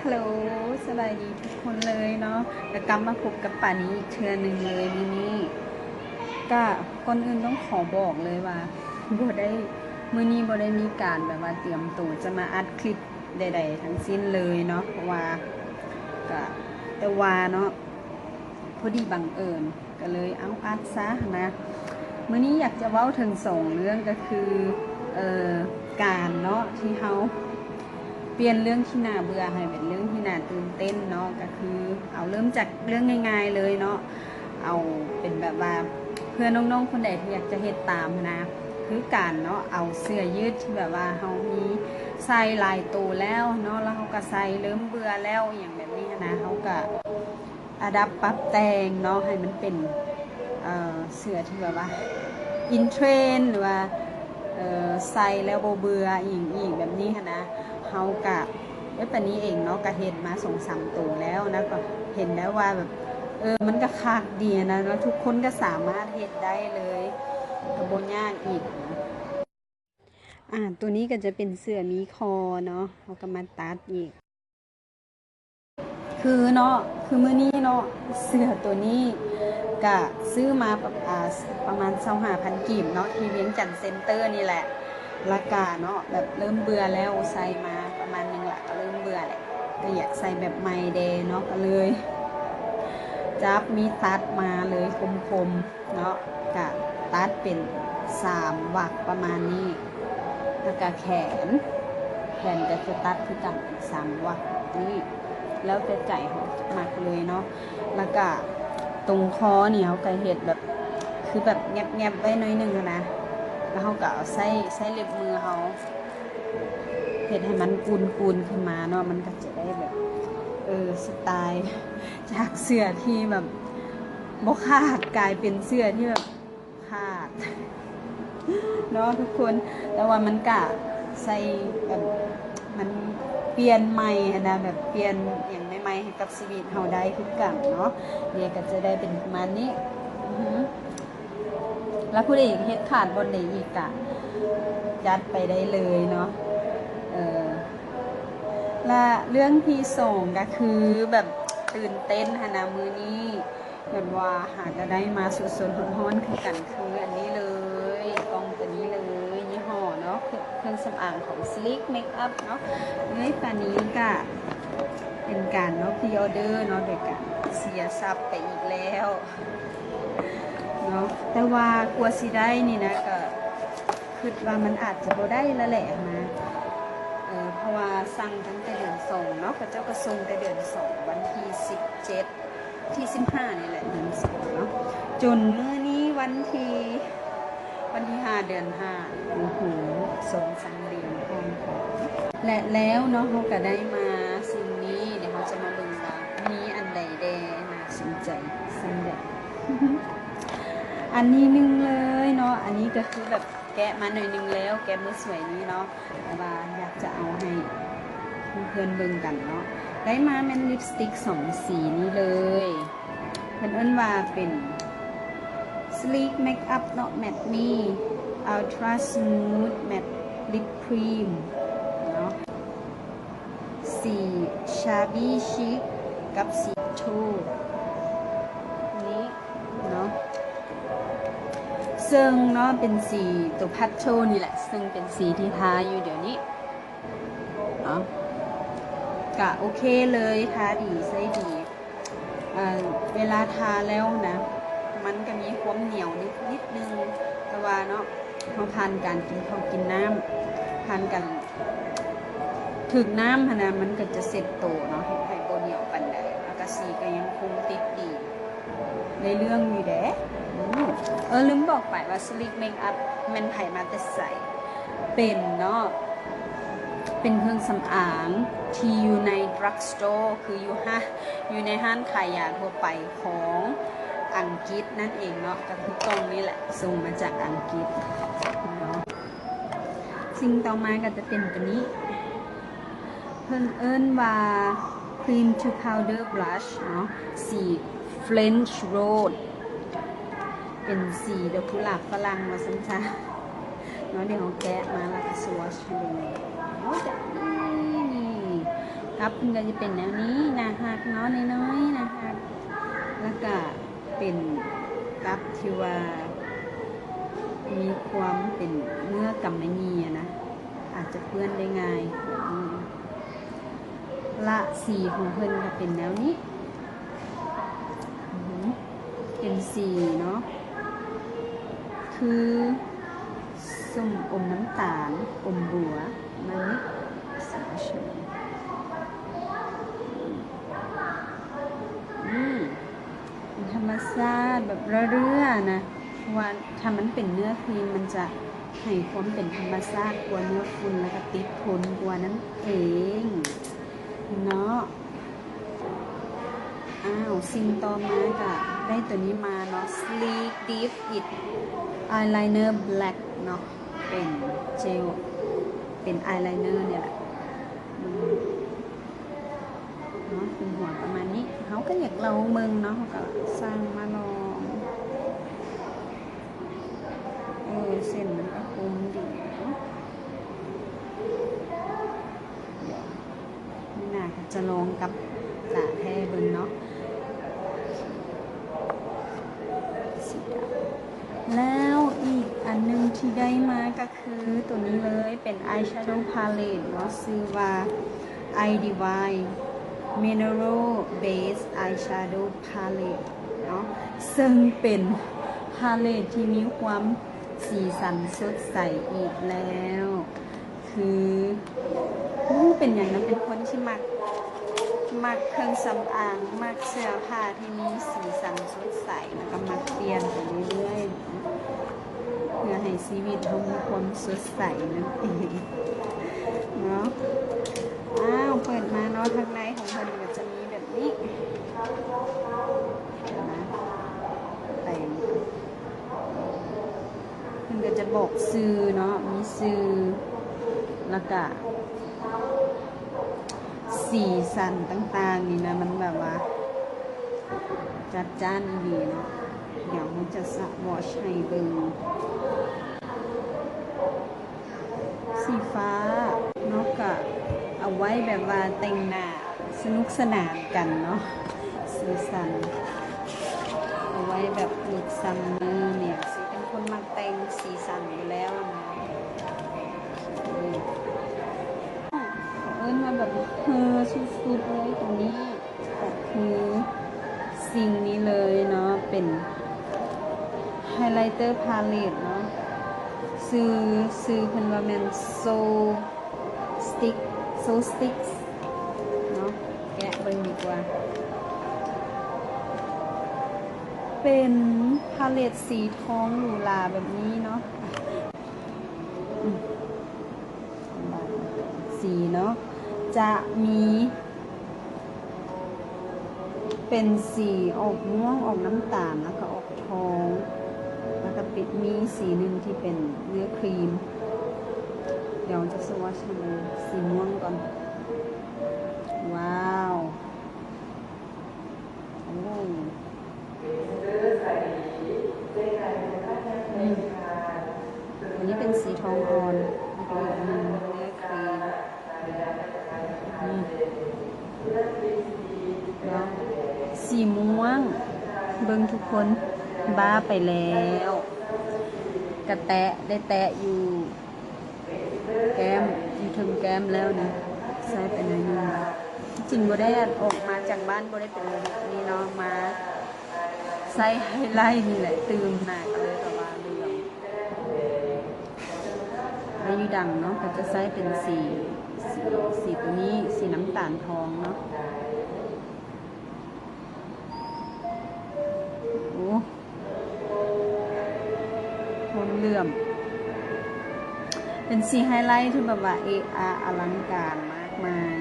ຮັລໂຫຼ ສະບາຍດີທຸກຄົນເລີຍເນາະ ກະກັບມາພົບກັບປານີອີກເທື່ອໜຶ່ງເລີຍມື້ນີ້. ກະກ່ອນອື່ນຕ້ອງຂໍບອກເລີຍວ່າ ບໍ່ໄດ້ ມື້ນີ້ບໍ່ໄດ້ມີການແບບວ່າຕຽມໂຕຈະມາອັດຄລິບໃດໆທັງສິ້ນເລີຍເນາະ ເພາະວ່າ ກະ ແຕ່ວ່າເນາະ ພໍດີບັງເອີນ ກະເລີຍເອົາອັດຊະຫັ້ນນະ. ມື້ນີ້ຢາກຈະເວົ້າເຖິງສອງເລື່ອງ ກະຄື ເອີ ການເນາະ ທີ່ເຮົາປ່ຽນເລື່ອງທີ່ໜ້າເບື່ອໃຫ້ເປັນເລື່ອງທີ່ໜ້າຕື່ນເຕັ້ນເນາະ ກະຄືເອົາເລີ່ມຈາກເລື່ອງງ່າຍໆເລີຍເນາະ ເອົາເປັນແບບວ່າ ເພື່ອນ້ອງໆຄົນໃດທີ່ຢາກຈະເຮັດຕາມຫັ້ນນະ ຄືການເນາະ ເອົາເສື້ອຢືດທີ່ແບບວ່າເຮົາມີໃສ່ຫຼາຍໂຕແລ້ວເນາະ ແລ້ວເຮົາກະໃສ່ເລີ່ມເບື່ອແລ້ວ ອີ່ຫຍັງແບບນີ້ຫັ້ນນະ ເຮົາກະ ອາດັບປັບແຕ່ງເນາະ ໃຫ້ມັນເປັນ ເອີ ເສື້ອທີ່ແບບວ່າ in trend ຫຼືວ່າ ເອີ ໃສ່ແລ້ວບໍ່ເບື່ອອີ່ຫຍັງອີກແບບນີ້ຫັ້ນນະ. ເຮົາກະ ເອີ ປານີເອງເນາະ ກະເຮັດມາສອງສາມໂຕແລ້ວນະ ກະເຫັນແລ້ວວ່າແບບ ເອີ ມັນກະຄັກດີຫັ້ນນະ ແລ້ວທຸກຄົນກະສາມາດເຮັດໄດ້ເລີຍ ກະບໍ່ຍາກອີກ. ອາ ໂຕນີ້ກະຈະເປັນເສື້ອມີຄໍເນາະ ເຮົາກະມາຕັດອີກ. ຄືເນາະ ຄືມື້ນີ້ເນາະ ເສື້ອໂຕນີ້ກະຊື້ມາປະ ອາ ປະມານຊາວຫ້າພັນກີບເນາະ ທີ່ວຽງຈັນເຊັນເຕີນີ້ແຫຼະ ລະກະເນາະ ແບບເລີ່ມເບື່ອແລ້ວ ໃສ່ມາປະມານໜຶ່ງລະກະເລີ່ມເບື່ອແຫຼະ ກະຢາກໃສ່ແບບໃໝ່ແດ່ເນາະ ກະເລີຍຈັບມີດຕັດມາເລີຍຄົມໆ ເນາະ ກະຕັດເປັນສາມວັກປະມານນີ້ ລະກະແຂນ ແຂນກະຈະຕັດຄືກັນເປັນສາມວັກນີ້ ແລ້ວແຕ່ໃຈເຮົາມັກເລີຍເນາະ. ລະກະຕົງຄໍນີ້ເຮົາກະເຮັດແບບ ຄືແບບແງບໆໄວ້ໜ້ອຍໜຶ່ງຫັ້ນນະ ລະເຮົາກະເອົາໃຊ້ ໃຊ້ເລັບມືເຮົາ ເຮັດໃຫ້ມັນກູນໆຂຶ້ນມາເນາະ ມັນກະຈະໄດ້ແບບ ເອີ ສະໄຕລ໌ ຈາກເສື້ອທີ່ແບບບໍ່ຂາດ ກາຍເປັນເສື້ອທີ່ແບບຂາດເນາະທຸກຄົນ. ແຕ່ວ່າມັນກະໃສ່ແບບ ມັນປ່ຽນໃໝ່ຫັ້ນນະ ແບບປ່ຽນຫຍັງໃໝ່ໆໃຫ້ກັບຊີວິດເຮົາໄດ້ຄືກັນເນາະ. ເດກະຈະໄດ້ເປັນປະມານນີ້ ອື ລະຜູ້ໃດເຮັດຂາດບ່ອນໃດອີກກະຈັດໄປໄດ້ເລີຍເນາະ. ເອີ ລະເລື່ອງທີສອງກະຄືແບບຕື່ນເຕັ້ນຫັ້ນນະ ມື້ນີ້ແບບວ່າຫາກະໄດ້ມາສົດໆຮ້ອນໆຄືກັນ ຄືອັນນີ້ເລີຍ ກ່ອງໂຕນີ້ເລີຍ ຍີ່ຫໍ້ເນາະ ເຄື່ອງສຳອາງຂອງ Sleek Makeup ເນາະ. ເອີຍ ຕອນນີ້ກະເປັນການເນາະ ພຣີອໍເດີເນາະ ໂດຍການເສຍຊັບໄປອີກແລ້ວ ເນາະ ແຕ່ວ່າກວ່າຊິໄດ້ນີ້ນະ ກະຄິດວ່າມັນອາດຈະບໍ່ໄດ້ລະແຫຼະນະ ເອີ ເພາະວ່າສັ່ງຕັ້ງແຕ່ເດືອນສອງເນາະ ເຂົາເຈົ້າກະສົ່ງແຕ່ເດືອນສອງ ວັນທີສິບເຈັດ ທີສິບຫ້ານີ້ແຫຼະ ເດືອນສອງເນາະ ຈົນມື້ນີ້ວັນທີ ວັນທີຫ້າ ເດືອນຫ້າ ໂອ້ໂຫ ສອງສາມເດືອນຜ່ານໄປ ແລະແລ້ວເນາະ ເຮົາກະໄດ້ມາສິ່ງນີ້ ດຽວເຮົາຈະມາເບິ່ງວ່າມີອັນໃດແດ່ໜ້າສົນໃຈ ສິ່ງໃດ ອັນນີ້ໜຶ່ງເລີຍເນາະ ອັນນີ້ກະຄືແບບແກະມາໜ້ອຍໜຶ່ງແລ້ວ ແກະມື້ສວຍນີ້ເນາະ ແຕ່ວ່າຢາກຈະເອົາໃຫ້ເພື່ອນໆເບິ່ງກັນເນາະ. ໄດ້ມາແມ່ນລິບສະຕິກສອງສີນີ້ເລີຍ ເພິ່ນເອີ້ນວ່າເປັນ Sleek Makeup ເນາະ Matte Me Ultra Smooth Matte Lip Cream ເນາະ ສີ Shabby Chic ກັບສີ Taupe ນີ້ເນາະ ເຊິ່ງເນາະ ເປັນສີໂຕ Pastel ນີ້ແຫຼະ ເຊິ່ງເປັນສີທີ່ທາຢູ່ດຽວນີ້ເນາະ ກະໂອເຄເລີຍ ທາດີ ໃຊ້ດີ. ເອີ ເວລາທາແລ້ວນະ ມັນກະມີຄວາມໜຽວນິດ ນິດໜຶ່ງ ແຕ່ວ່າເນາະ ເຮົາຜ່ານການກິນເຂົ້າກິນນ້ຳ ຜ່ານການຖືກນ້ຳຫັ້ນນະ ມັນກະຈະເຊັດໂຕເນາະ ເຮັດໃຫ້ບໍ່ໜຽວປານໃດ ລະກະສີກະຍັງຄົງຕິດດີ ໄດ້ເລື່ອງຢູ່ເດ້. ອື ເອີ ລືມບອກໄປວ່າ Sleek Makeup ແມ່ນໃຜມາແຕ່ໃສ ເປັນເນາະ ເປັນເຄື່ອງສຳອາງທີ່ຢູ່ໃນ drug store ຄືຢູ່ຮ້ານ ຢູ່ໃນຮ້ານຂາຍຢາທົ່ວໄປຂອງອັງກິດນັ້ນເອງເນາະ ກະຄືກ່ອງນີ້ແຫຼະ ສົ່ງມາຈາກອັງກິດເນາະ. ສິ່ງຕໍ່ມາກະຈະເປັນໂຕນີ້ ເພິ່ນເອີ້ນວ່າ Cream to Powder Blush ເນາະ ສີ French Rose ເປັນສີດອກກຸຫຼາບຝຣັ່ງວ່າຊັ້ນຊະເນາະ. ດຽວເຮົາແກະມາລະກະສະວອດໃຫ້ເບິ່ງເນາະ ແບບນີ້ ນີ້ ກັບເພິ່ນກໍຈະເປັນແນວນີ້ ໜ້າຮັກເນາະ ນ້ອຍໆ ໜ້າຮັກ ແລ້ວກະເປັນກັບທີ່ວ່າມີຄວາມເປັນເນື້ອກຳມະຫຍີ່ນະ ອາດຈະເປື້ອນໄດ້ງ່າຍ ແລະ ສີຂອງເພິ່ນກໍເປັນແນວນີ້ ເປັນສີເນາະ ຄື ສົ້ມອົມນ້ຳຕານ ອົມບົວ ມາມິກ ສາວເຊີນ ອືມ ເປັນທຳມະຊາດແບບເລື້ອໆ ນະ ເພາະວ່າຖ້າມັນເປັນເນື້ອຄຣີມ ມັນຈະໃຫ້ຄວາມເປັນທຳມະຊາດກວ່າເນື້ອຝຸ່ນ ແລ້ວກໍຕິດທົນກວ່ານັ້ນເອງເນາະ. ອ້າວ ສິ່ງຕໍ່ມາກະໄດ້ຕົວນີ້ມາເນາະ Sleek Dip It Eyeliner Black ເນາະ ເປັນເຈວ ເປັນອາຍໄລເນີນີ້ແຫຼະ ອືມ ເນາະ ເປັນຫົວປະມານນີ້ ເຮົາກໍຢາກລອງເບິ່ງເນາະ ເຮົາກໍສັ່ງມາລອງ ເອີ ເສັ້ນມັນກໍຄົມດີເນາະ. ມື້ໜ້າກໍຈະລອງກັບຕາແທ້ເບິ່ງເນາະ ສີດຳ. ແລ້ວອີກອັນໜຶ່ງທີ່ໄດ້ມາກໍຄືຕົວນີ້ເລີຍ ເປັນ Eyeshadow Palette ເນາະ ຊື່ວ່າ I Divine Mineral Base Eyeshadow Palette ເນາະ ເຊິ່ງເປັນ Palette ທີ່ມີຄວາມສີສັນສົດໃສອີກແລ້ວ. ຄື ບໍ່ຮູ້ເປັນຫຍັງນະ ເປັນຄົນທີ່ມັກ ມັກເຄື່ອງສຳອາງ ມັກເສື້ອຜ້າທີ່ມີສີສັນສົດໃສ ແລ້ວກໍມັກປ່ຽນໄປເລື້ອຍໆ ເພື່ອໃຫ້ຊີວິດເຮົາມີຄວາມສົດໃສນັ້ນເອງເນາະ. ອ້າວ ເປີດມາເນາະ ທາງໃນຂອງເພິ່ນກໍຈະມີແບບນີ້ນະ ໄປ ເພິ່ນກໍຈະບອກຊື່ເນາະ ມີຊື່ ແລ້ວກະສີສັນຕ່າງໆນີ້ນະ ມັນແບບວ່າຈັດຈ້ານອີ່ຫຼີເນາະ. ດຽວເຮົາຈະສະວອດໃຫ້ເບິ່ງ. ສີຟ້າເນາະ ກະເອົາໄວ້ແບບວ່າແຕ່ງໜ້າສະໜຸກສະໜານກັນເນາະ ສີສັນ ເອົາໄວ້ແບບລຸກຊັມເມີນີ້ ຊິເປັນຄົນມັກແຕ່ງສີສັນຢູ່ແລ້ວນະ ເອີ້ນວ່າແບບເຮີສຸດໆເລີຍຕົວນີ້. ກໍຄືສິ່ງນີ້ເລີຍເນາະ ເປັນ Highlighter Palette ເນາະ ຊື່ ຊື່ເພິ່ນວ່າແມ່ນ Soul Stick Soul Sticks ເນາະ ແກະເບິ່ງດີກວ່າ ເປັນ Palette ສີທອງຫຼູຫຼາແບບນີ້ເນາະ. ອືມ ສີເນາະ ຈະມີເປັນສີອອກມ່ວງ ອອກນ້ຳຕານ ແລ້ວກໍອອກທອງ ແລ້ວກໍເປັນ ມີສີໜຶ່ງທີ່ເປັນເນື້ອຄຣີມ. ດຽວຈະສະວອດໃຫ້ເບິ່ງສີມ່ວງກ່ອນ. ວ້າວ ໂອ້ ອືມ ອັນນີ້ເປັນສີທອງອ່ອນ ແລ້ວກໍອີກອັນໜຶ່ງເນື້ອຄຣີມ ອືມ ເນາະ ສີມ່ວງ ເບິ່ງທຸກຄົນ ບ້າໄປແລ້ວ ກະແຕະ ໄດ້ແຕະຢູ່ ແກ້ມ ຢູ່ເທິງແກ້ມແລ້ວນີ້ ໃສ່ໄປໜ້ອຍໜຶ່ງ ຈິງບໍ່ໄດ້ອອກມາຈາກບ້ານ ບໍ່ໄດ້ເປັນແບບນີ້ເນາະ ມາໃສ່ໄຮໄລນີ້ແຫຼະ ຕື່ມໜ້າກໍເລີຍແບບວ່າເຫຼືອງ ແລ້ວຢູ່ດັງເນາະ ກໍຈະໃຊ້ເປັນສີ ສີ ສີຕົວນີ້ ສີນ້ຳຕານທອງເນາະ. ໂອ້ ຄົນເຫຼື້ອມ ເປັນສີໄຮໄລທີ່ແບບວ່າເອະອະອະລັງການມາກມາຍ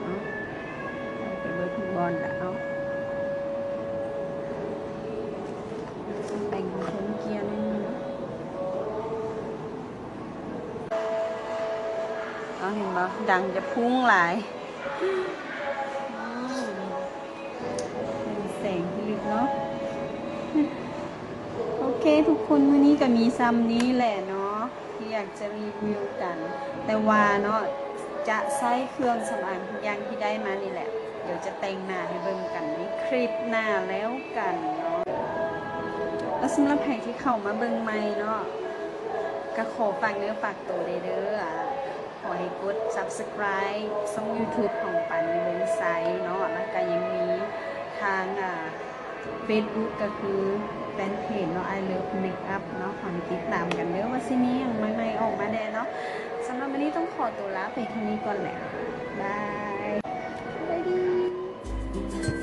ເນາະ ໄປເບິດທຸກບ່ອນລະເອົາ ແຕ່ງເທິງເກຍໜຶ່ງເນາະ ເອົາ ເຫັນບໍ່ ດັງຈະພຸ້ງຫຼາຍ. ອືມ ເປັນແສງທີ່ລຶກເນາະ ໂອເຄທຸກຄົນ ມື້ນີ້ກໍມີຊ່ຳນີ້ແຫຼະເນາະ ທີ່ຢາກຈະຣີວິວກັນ ແຕ່ວ່າເນາະ ຈະໃຊ້ເຄື່ອງສຳອາງທຸກຢ່າງທີ່ໄດ້ມານີ້ແຫຼະ ດຽວຈະແຕ່ງໜ້າໃຫ້ເບິ່ງກັນໃນຄລິບໜ້າແລ້ວກັນເນາະ. ແລ້ວສຳລັບໃຜທີ່ເຂົ້າມາເບິ່ງໃໝ່ເນາະ ກໍຂໍຝາກເນື້ອຝາກໂຕແດ່ເດີ ອ່າ ຂໍໃຫ້ກົດ Subscribe ຊ່ອງ YouTube ຂອງປານີ ເມືອງໄຊເນາະ ແລ້ວກໍຍັງມີທາງ ອ່າ Facebook ກໍຄືແຟນເພຈເນາະ I Love Makeup ເນາະ ຂໍໃຫ້ຕິດຕາມກັນເດີ ວ່າຊິມີຫຍັງໃໝ່ໆອອກມາແດ່ເນາະ. ສຳລັບມື້ນີ້ຕ້ອງຂໍຕົວລາໄປເທົ່ານີ້ກ່ອນແຫຼະ ບາຍ ສະບາຍດີ.